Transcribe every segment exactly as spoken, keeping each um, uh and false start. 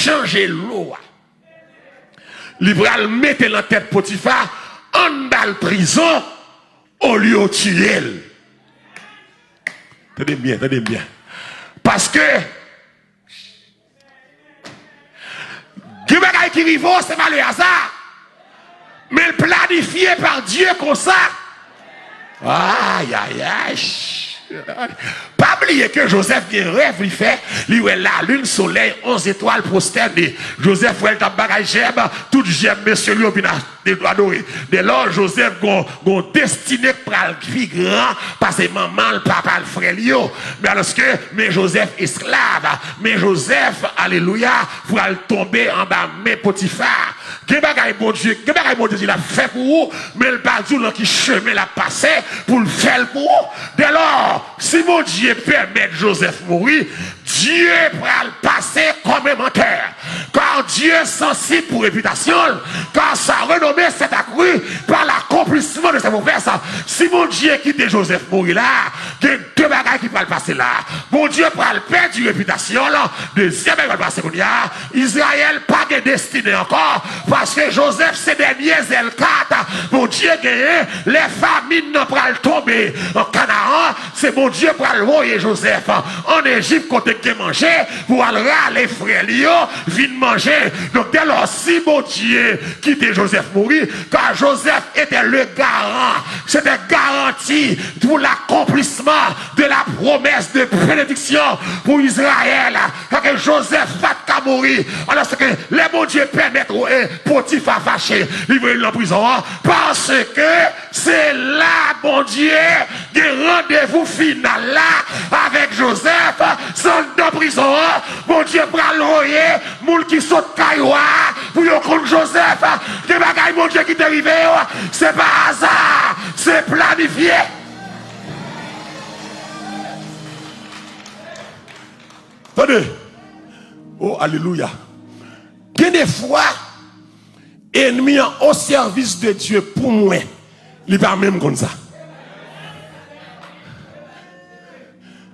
chanje lo a. Li pral mete l nan tèt Potifa, ann ba l prizon, olye w tiye l. Tande m byen, tande m byen. Paske gen bagay ki rive w, se pa le aza. Men l planifye pa Dye konsa. Ay, ay, ay. Pa bliye ke Jozèf gen rèv li fè, li wè lalin, solèy, onz etwal pwostène. Jozèf wè l t ap bagay jèb, tout jèb mesye l yo vin a- de adore. Dèlò, Jozèf gon, gon destine k pral pi gran pase manman l, papa l, frè l yo. Men alòske, men Jozèf esklav, men Jozèf, alelouya, pral tonbe anba men Potifa. Gen bagay Bondye, gen bagay Bondye di l ap fè pou ou, men l pa di w nan ki chemen l ap pase pou l fè l pou ou. Dèlò, si Bondye pèmèt Jozèf mouri, Dye pral pase kòm en mantè, kar Dye sansib pou repitasyon l, kar sa renome sèt akri pa lakonplisman de sè pwomès. Si Bondye kite Jozèf mouri la, gen de bagay ki pral pase la. Bondye pral pèdi repitasyon l. Dezyèm bagay ki pral pase kounye a, Izrayèl pa gen destine ankò, paske Jozèf se dènye zèl kat Bondye genyen lè famin nan pral tonbe an Kanaran. Se Bondye pral voye Jozèf ann Ejip kote k gen manje pou al rale frè li yo vin manje. Donk, dèlò, si Bondye kite Jozèf mouri, kar Joseph était le garant, c'était garanti pour l'accomplissement de la promesse de bénédiction pour Israël. Sa ke Jozèf pa t ka mouri. Alòske lè Bondye pèmèt, e, Potifa fache, li voye l nan prizon an, paske se la Bondye gen randevou final la avèk Jozèf. Se anndan prizon an Bondye pral voye moun ki sot kay wa a pou yo konn Jozèf. Gen bagay Bondye kite rive yo, se pa aza, se planifye. Tande. Oh, alelouya. Gen de fwa, enmi an o sèvis de Dye pou mwen, li pa menm konn sa.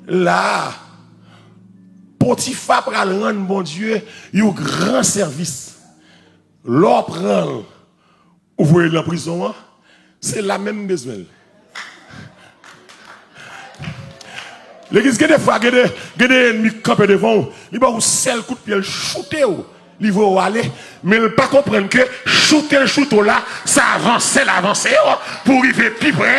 La, Potifa pral rann Bondye yon gran sèvis. Lè w pran l, ou voye l nan prizon an, se la menm m bezwen l. Legliz, gen de fwa, gen de, gen de enmi k kanpe devan w, li ba w sèl kout pye, l choute w, li voye w ale, men l pa konprann ke choute l choute w la, se avanse l avanse w pou w rive pi pre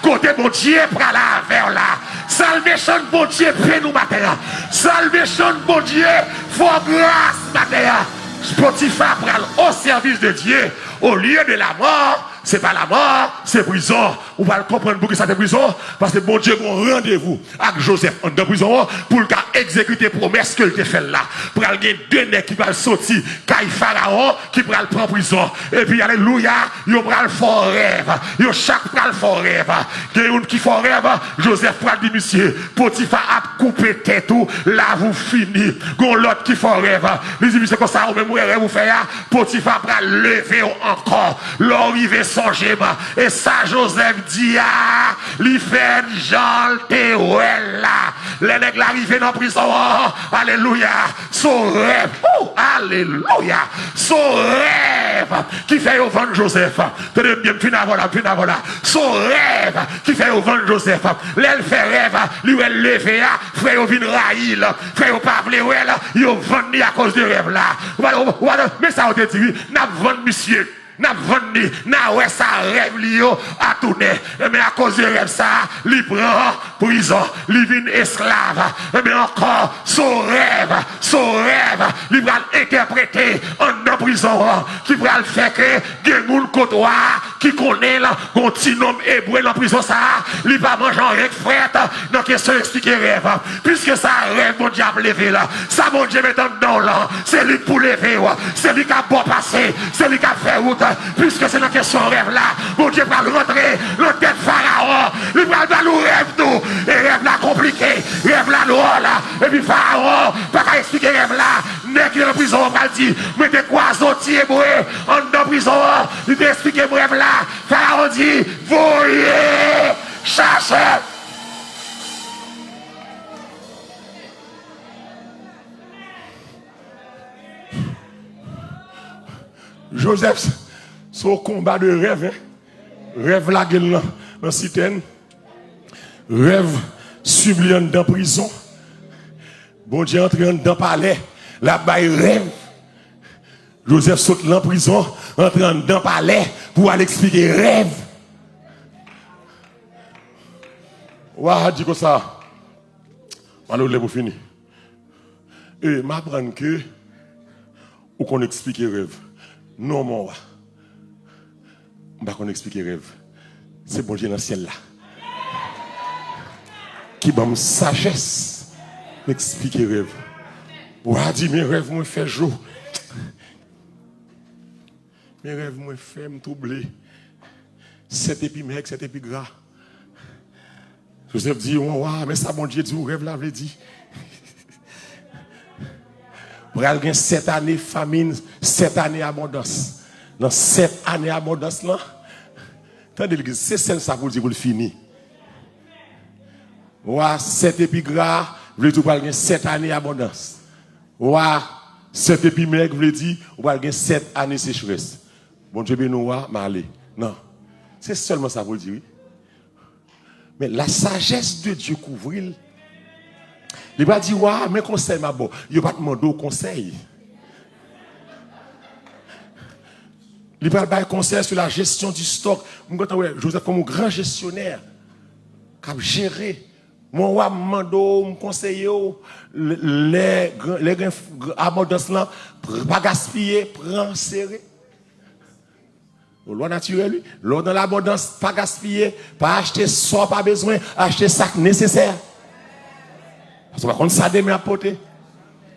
kote Bondye pral avè w la. Salvation Bondye beni w maten an. Salvation Bondye fè w gras maten an. Potifa pral o sèvis de Dye olye de lamò. Se pa lamò, se prizon. Ou pral konprann poukisa se prizon. Paske Bondye gen yon randevou ak Jozèf anndan prizon an pou l ka egzekite pwomès ke l te fè l la. Pral gen de nèg ki pral soti kay Farawon ki pral pran prizon. Epi, alelouya, yo pral fè w rèv. Yo chak pral fè w rèv. Gen youn ki fè w rèv, Jozèf pral di misye, Potifa ap koupe tèt ou, lavi w fini. Gen yon lòt ki fè w rèv. Li di misye konsa, ou menm wè rèv ou fè a, Potifa pral leve w ankò. Lè w rive sonje m. E sa Jozèf di a, li fèt jan l te wè l la. Lè nèg la rive nan prizon an, alelouya, se yon rèv. Ou, alelouya. Se yon rèv ki fè yo vann Jozèf. Tande m byen, m fin avè w la, m fin avè w la. Se yon rèv ki fè yo vann Jozèf. Lè l fè rèv, li wè l leve a, frè yo vin rayi l. Frè yo pa vle wè l, yo vann li akoz de rèv la. Ou pa, ou pa, men sa yo te di, wi, n ap vann misye. N ap vann li, n a wè sa rèv li yo a tounen. Enben, akoz de rèv sa a, li pran prizon, li vin esklav. Enben, ankò, se yon rèv, se yon rèv li pral entèprete anndan prizon an, ki pral fè ke gen moun kot wa a ki konnen l, gon ti nonm ebre nan prizon sa a, li pa manje anyen k frèt nan kesyon eksplike rèv. Piske sa rèv Bondye ap leve la, sa Bondye met anndan w lan, se li k pou leve w, se li k ap ba w pase, se li k ap fè wout. Piske se nan kesyon rèv la, Bondye pral rantre nan tèt Farawon, li pral ba nou rèv nou, e rèv la konplike, rèv la dwòl, epi Farawon pa ka eksplike rèv la. Nèg ki nan prizon an pral di, mwen te kwaze yon ti ebre anndan prizon an, li te eksplike m rèv la. Farawon di, voye chache. Joseph, se yon konba de rèv, hein. Rèv lage l nan, nan sitèn. Rèv swiv li anndan prizon. Bondye antre anndan palè. L ap bay rèv. Joseph sot nan prizon, antre anndan palè pou al eksplike rèv. Wa a di konsa, "M ale w lè pou fini. E, m aprann ke ou konn eksplike rèv." "Non, mon wa. M pa konn eksplike rèv. Se Bondye nan syèl la ki ban m sajès pou m eksplike rèv." Wa a di, "Men rèv mwen fè jou. Men rèv mwen fè m twouble. Sèt epi mèg, sèt epi gra." Joseph di, "Wan wa, men sa Bondye di w rèv la vle di. Pral gen sèt ane famin, sèt ane abondans. Nan sèt ane abondans lan," tande legliz, se sèl sa pou l di pou l fini. "Wa, sèt epi gra vle di w pral gen sèt ane abondans. Wa, sèt epi mèg vle di w pral gen sèt ane sechrès." "Bondye beni w, wa, m ale." Non. Se sèlman sa pou l di, wi. Men la sagesse de Dieu kouvri l. Li pa di, "Wa, men konsèy m ap ba w." Yo pa t mande w konsèy. Li pral bay konsèy sou la jesyon di stòk. M kontan wè Joseph kòm yon gran jesyonè k ap jere. "Mon wa, m mande w, m konseye w, lè, lè, lè gen abondans lan, pr- pa gaspiye, pran sere." Lwa natirèl, wi. Lè w nan labondans, pa gaspiye, pa achte sa w pa bezwen, achte sa k nesesè. Paske w pa konn sa demen ap pote.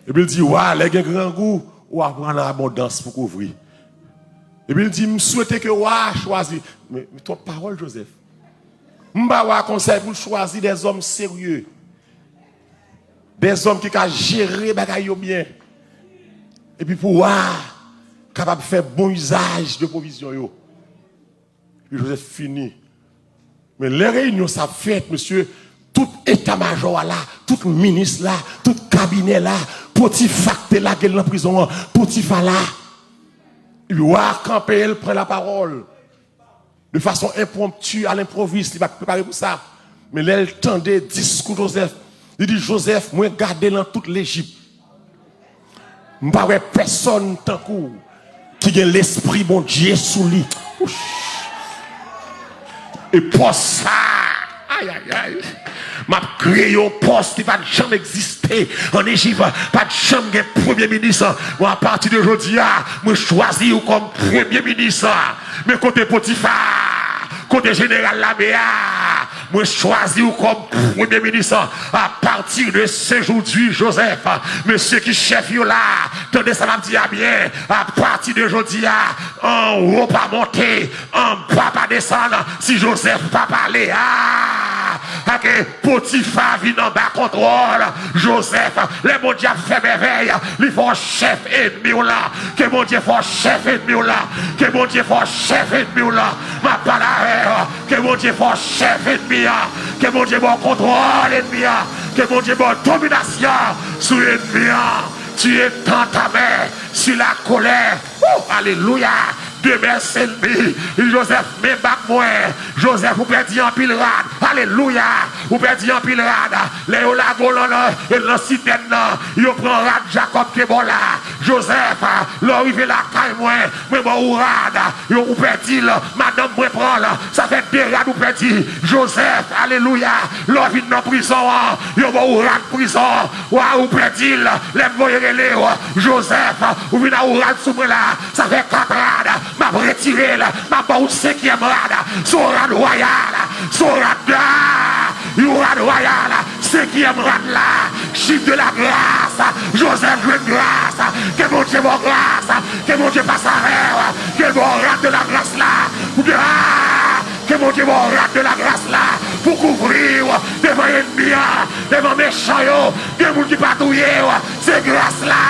Epi l di, "Wa, lè gen grangou, w a pran nan abondans pou kouvri." Epi l di, "M swete ke wa a chwazi." Men, men twòp pawòl, Joseph. M ba wa konsèy pou l chwazi dèzòm serye. Dèzòm ki ka jere bagay yo byen. Epi pou wa a kapab fè bon izaj de pwovizyon yo. Epi Joseph fini. Men lè reyinyon sa ap fèt, mesye, tout eta majò a la, tout minis la, tout kabinè la, Potifa k te lage l nan prizon an, Potifa la. Epi wa a kanpe, l pran lapawòl. De fason enpwonpti, a lenpwovis, li pa t prepare pou sa. Men lè l tande diskou Joseph, li di, "Joseph, mwen gade nan tout Lejip. M pa wè pèsonn tankou w ki gen lespri Bondye sou li." Ouch. E pòs sa, ayayay, m ap kreye yon pòs ki pa t janm egziste ann Ejip, pa t janm gen premye minis. Bon, apati de jodi a, mwen chwazi w kòm premye minis. Men kote Potifa, kote jeneral lame a, mwen chwazi w kòm premye minis. Apati de se jou di, Joseph, mesye ki chèf yo la, tande sa m ap di a byen. Apati de jodi a, anwo pa monte, anba pa desann. Si Joseph pa pale, a, ake Potifa vin anba kontwòl Joseph. Lè Bondye ap fè mèvèy, li fè w chèf ènmi w lan. Ke Bondye fè w chèf ènmi w lan. Ke Bondye fè w chèf ènmi w lan. M ap pale avè w. Ke Bondye fè w chèf ènmi an. Ke Bondye ba w kontwòl ènmi an. Ke Bondye ba w dominasyon sou ènmi an. Tu étends ta main sur la colère. Wou! Alelouya! Demen se ènmi. Joseph, men bak mwen. Joseph, ou pèdi anpil rad. Alelouya! Ou pèdi anpil rad. Lè yo lage w lan, lan, lan sitèn nan, yo pran rad Jakòb te ba w la. Joseph, lè w rive lakay mwen, mwen ba w rad. Yo, ou pèdi l. Madanm mwen pran l. Sa fè de rad ou pèdi. Joseph, alelouya. Lè w vin nan prizon an, yo ba w rad prizon. Wa, ou pèdi l. Lè m voye rele w, Joseph, ou vin a w rad sou mwen la. Sa fè kat rad. M ap retire l. M ap ba w senkyèm rad. Se yon rad wayal. Se yon rad da. Yon rad wayal. Senkyèm rad la. Chif de la gras. Joseph jwenn gras. Ke Bondye ba w gras. Ke Bondye pase avè w. Ke l ba w rad de la gras la. Ou de a. Ke Bondye ba w rad de la gras la pou kouvri w devan ènmi an, devan mechan yo. Gen moun ki pa touye w, se gras la.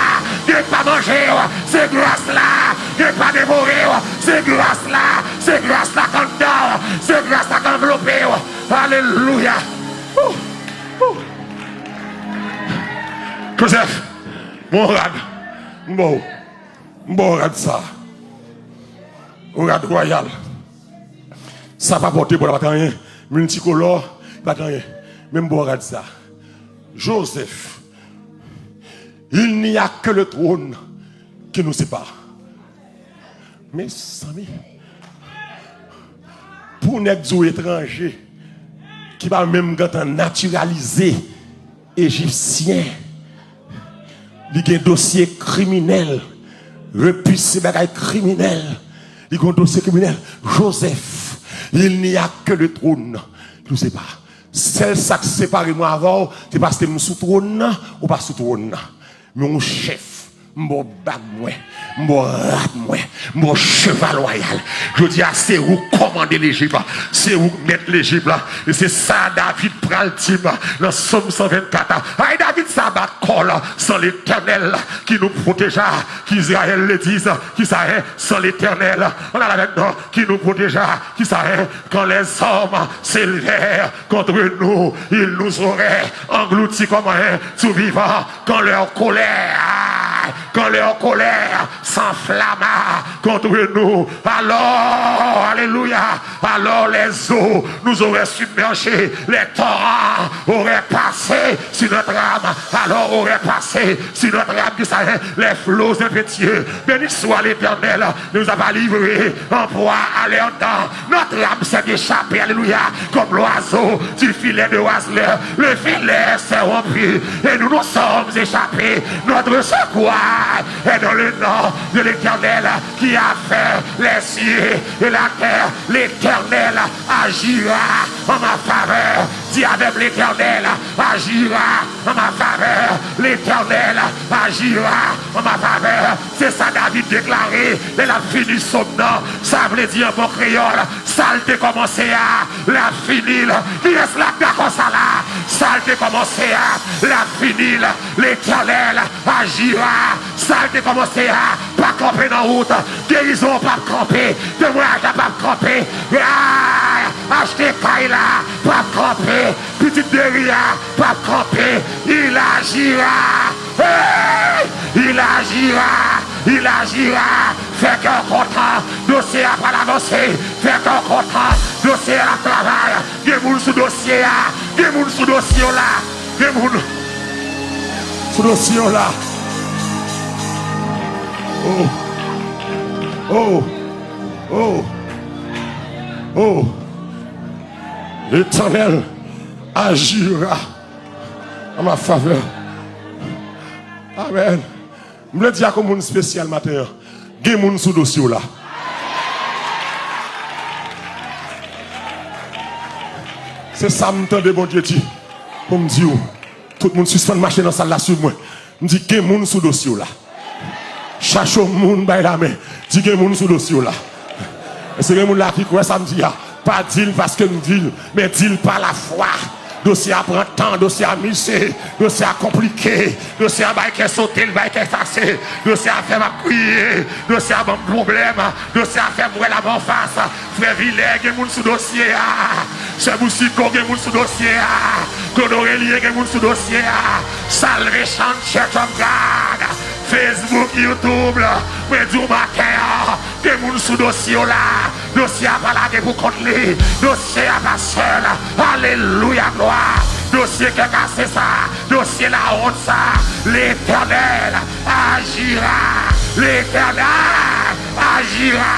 Gen pa manje w, se gras la. Gen pa devore w, se gras la. Se gras la k anndan w, se gras la k anvlope w. Alelouya. Ou, ou. Joseph, bon rad. M ba w. M ba w rad sa. Yon rad wayal. Sa pa pote bò la, pa t anyen. Miltikolò, pa t anyen. Menm bò rad sa. Joseph, il n'y a que le trône qui nous sépare. Mezanmi, pou nèg di w etranje, ki pa menm gentan natiralize, Ejipsyen, li gen dosye kriminèl, repise bagay kriminèl, li gen dosye kriminèl. Joseph, il n'y a que le trône qui nous sépare. Sèl sa k separe mwen avè w, se paske m sou twòn nan, ou pa sou twòn nan. Men yon chèf, m ba w bag mwen, m ba w rad mwen, m ba w cheval wayal. Jodi a, se ou k kòmande Lejip, se ou k mèt Lejip la. E se sa David pral di m nan Sòm san vennkat. Ay, David sa bat kò l, sans l'Éternel qui nous protégea, qu'Israël le dise, qui ça est, sans l'Éternel. Ann al avè m non, qui nous protégea, qui ça est, quand les hommes s'élevèrent contre nous, ils nous auraient engloutis comme un tout vivant. Quand leur colère, quand leur colère s'enflamma contre nous, alors, alléluia, alors les eaux nous auraient submergés, les torrents auraient passé sur notre âme, alors auraient passé sur notre âme, qui ça est, les flots impétueux. Béni soit l'Éternel, nous a pas livrés en proie à leurs dents. Notre âme s'est échappée, alléluia, comme l'oiseau du filet de Oiseleur. Le filet s'est rompu et nous nous sommes échappés. Notre secours est dans le nom de l'Éternel qui a fait les cieux et la terre. L'Éternel agira en ma faveur. Di avè m, l'Éternel agira en ma faveur. L'Éternel agira en ma faveur. Se sa David deklare lè l ap fini sòm nan. Sa vle di an bon kreyòl, sa l te kòmanse a, l ap fini l. Kiyès la k dakò sa la? Sa l te kòmanse a, l ap fini l. Letènèl ajira. Sa l te kòmanse a p ap kanpe nan wout. Gerizon an p ap kanpe. Temwayaj la p ap kanpe. Ah, achte kay la p ap kanpe. Pitit de ri a p ap kanpe. Il ajira. Hey! Il ajira. Il ajira. Fè kè w kontan. Dosye a pral avanse. Fè kè w kontan. Dosye a ap travay. Gen moun sou dosye a. Gen moun sou dosye w la. Gen moun sou dosye w la. Oh. Oh. Oh. Oh. L'Éternel ajira en ma faveur. Amen. M vle di ak yon moun espesyal maten an, gen moun sou dosye w la. Se sa m tande Bondye di pou m di w. Tout moun sispann mache nan sal la, swiv mwen. M di, gen moun sou dosye w la. Chache yon moun, bay lamen. Di, gen moun sou dosye w la. Èske gen moun la ki kwè sa m di a? Pa di l paske m di l, men di l pa lafwa. Dosye a pran tan, dosye a mize, dosye a konplike, dosye a bay kè sote, l bay kè fache, dosye a fè m ap kriye, dosye a ban m pwoblèm, dosye a fè m wè lavi anfas. Frè Vilè, gen moun sou dosye a. Sè Boucicault, gen moun sou dosye a. Claude Aurélien, gen moun sou dosye a. Salvation Church of God, Facebook, YouTube, mwen di w maten an, gen moun sou dosye w la. Dosye a pa lage pou kont li. Dosye a pa sèl. Alelouya, glwa. Dosye kè kase sa. Dosye lawont sa. Letènèl ajira. Letènèl ajira.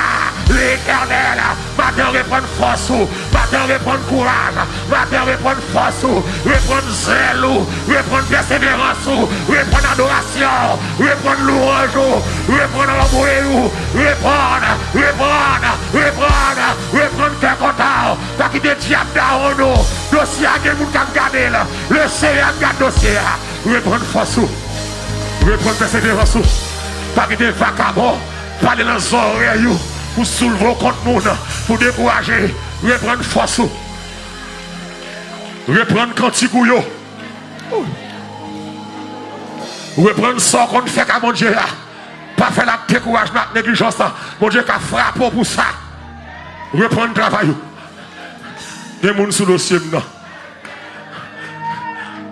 Letènèl. Maten an, reprann fòs ou. Maten an, reprann kouraj. Maten an, reprann fòs ou. Reprann zèl ou. Reprann pèseverans ou. Reprann adorasyon ou. Reprann lwanj ou. Reprann anmwe ou. Reprann, reprann, reprann, reprann kè kontan ou. Pa kite dyab dawonn ou. Dosye a gen moun k ap gade l. Lesenyè ap gade dosye a. Reprann fòs ou. Reprann pèseverans ou. Pa kite vakabon pale nan zòrèy ou pou soulve w kont moun, pou dekouraje. Reprann fòs ou. Reprann kantik ou yo. Reprann sa w konn fè ka Bondye a. Pa fè l ak dekourajman, ak neglijans la. Bondye ka frape w pou sa. Reprann travay ou. Gen moun sou dosye m nan.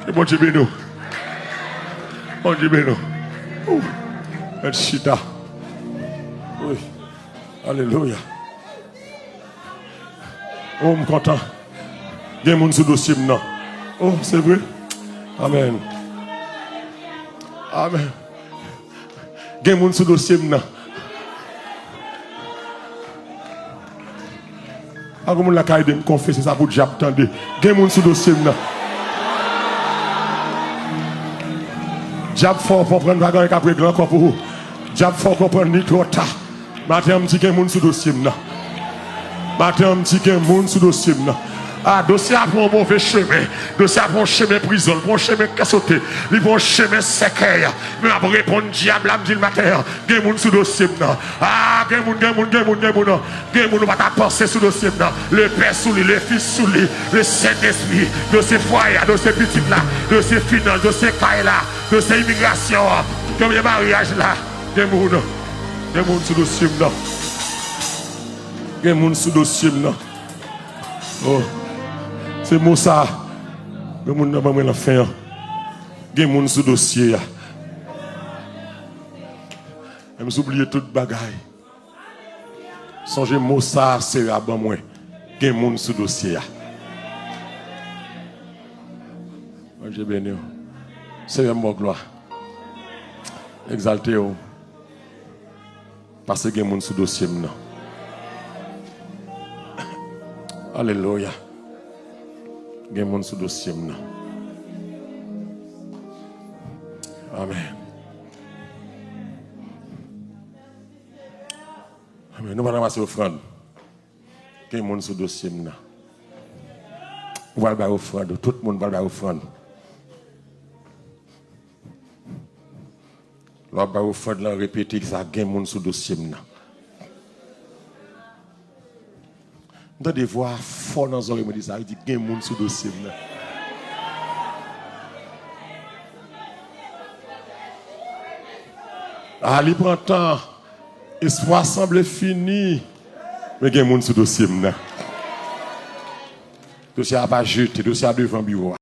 Ke Bondye beni w. Bondye beni w. Ou. Mèt chita. Wi. Alelouya. Oh, m kontan. Gen moun sou dosye m nan. Oh, se vre? Amèn. Amèn. Gen moun sou dosye m nan. Pa gen moun la ka ede m konfese sa pou dyab tande. Gen moun sou dosye m nan. Dyab fè w konprann pa gen anyen k ap regle ankò pou ou. Dyab fè w konprann li twò ta. Maten an, m di gen moun sou dosye m nan. Maten an, m di gen moun sou dosye m nan. A, dosye a pran yon move chemen. Dosye a pran yon chemen prizon. L pran yon chemen kè sote. Li pran yon chemen sèkèy. Men m ap reponn dyab la, m di l maten an, gen moun sou dosye m nan. A, gen moun, gen moun, gen moun, gen moun. Gen moun ou pa ta panse sou dosye m nan. Lepè sou li, Lefis sou li, Lesentespri. Dosye fwaye a, dosye pitit la, dosye finans, dosye kay la, dosye imigrasyon an, dosye maryaj la. Gen moun, gen moun sou dosye m nan. Gen moun sou dosye m nan. Oh, se mo sa. Gen moun nan ban mwen lan fen an. Gen moun sou dosye a. Menm si w bliye tout bagay. Sonje mo sa a Seyè a ban mwen. Gen moun sou dosye a. Bondye beni w. Seyè m ba w glwa. Egzalte w. Paske gen moun sou dosye m nan. Alelouya. Gen moun sou dosye m nan. Amèn. Amèn. Nou pral ranmase ofrann. Gen moun sou dosye m nan. Ou pral bay ofrann ou. Tout moun pral bay ofrann. Lè w ap bay ofrann lan, repete sa, gen moun sou dosye m nan. M tande vwa fò nan zòrèy mwen di sa, li di gen moun sou dosye m nan. A, li pran tan. Espwa sanble fini. Men gen moun sou dosye m nan. Dosye a pa jete, dosye a devan biwo a.